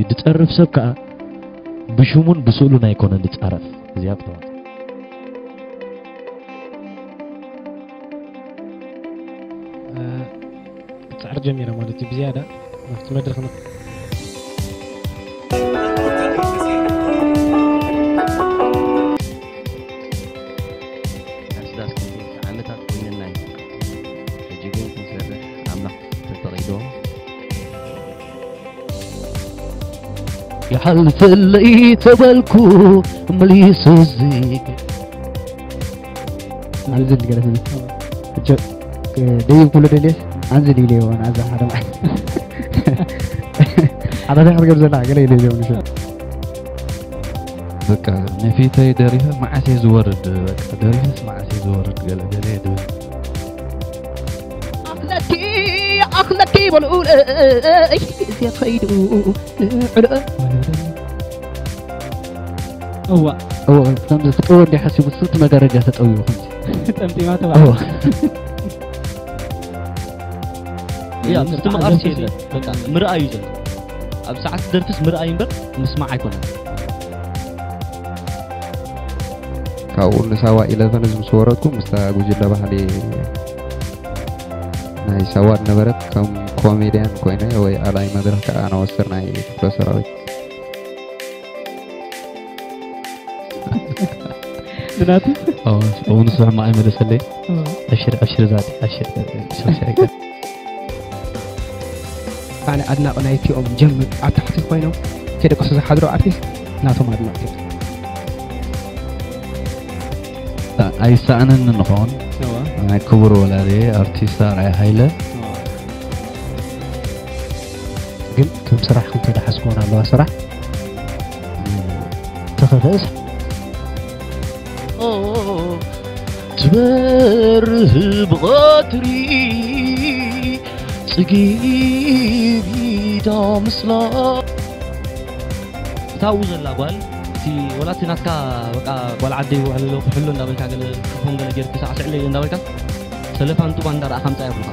ዝጸርፍ ሰብ ከኣ ብሽሙን ብስእሉን ኣይኮነን ዝጻረፍ። እዚኣ ፍተዋ። እ፣ ክትጻዕር ጀሚረ ማለት እዩ። ብዝያዳ ኣብቲ መድረኽ ን- ኣስዳስ ክንሰርሕ ዓመታት ኮይነና እዩ። ሕጂ ግን ክንሰርሕ ኣምላኽ ተፈቒዶ። ይሓልፈለይ ተበልኩ መሊሱ ዝግ ኣንዝል ገለ ስለ ሕጂ ደይብ ኩሉ ደልየስ ኣንዝል ኢለ ይሆን ኣዛ ሓደ መዓልቲ ሓዳዳ ክትገብ ዘላ ገለ ኢለ ይዘው ንሸ በቃ ነፊተይ ደሪፈ መዓስ እየ ዝወርድ፣ በቃ ደሪፈስ መዓስ እየ ዝወርድ ገለ ገለ እየ ድብል። ኣኽለኪ ኣኽለኪ በልኡለይ እዚኣ ትኸይዱ ንዕለ እዋ እዎ ከምዚ ክጠወ እንዲ ሓሲቡ ስንት መጋረጃ ተጠውዩ ከምዚ ጠምጢማ ተባ እዎ ያ ምስትምቓርሲ የለን። በቃ ምርኣይ እዩ ዘሎ። ኣብ ሰዓት ደርፍስ ምርኣይ እምበር ምስማዕ ኣይኮነን። ካብኡ ንሳዋ ኢለቨንስ ምስ ወረድኩ ምስታ ጉጅለ ባህሊ ናይ ሳዋ ዝነበረት ከም ኮሜድያን ኮይነ ወይ ኣላይ መድረኽ ከዓ ነወስር ናይ ክፍለ ሰራዊት ብናቱ እውን ስምዓ ይመለሰለይ። ኣብሽር ኣብሽር ዛቲ ኣብሽር ሰብሰ ኣነ ኣድናቂ ናይቲኦም ጀምር ኣብ ታሕቲ ኮይኖም ከደቅሱ ዝሓድሩ ኣርቲስት ናቶም ኣድናቂ ኣይሰኣነን ንኸውን ናይ ክቡር ወላዲ ኣርቲስት ኣርኣይ ሃይለ ግን ከም ስራሕ ክልተ ደሓስ ክኾን ኣለዋ ስራሕ ተኸፈእስ ትበርህ ብቐትሪ ጽጊብ ኢዳ ምስላ እታ ኣብኡ ዘላ ጓል እቲ ወላ እቲ ናትካ በቃ ጓል ዓደይ ውዕለሎ ክሕሎ እንዳበልካ ገለ ክፎን ገለ ጌርክ ሳዕስዕለይ እንዳበልካ ሰለፋን ጡባ እንዳረኣኻ ምጻእ የብልካ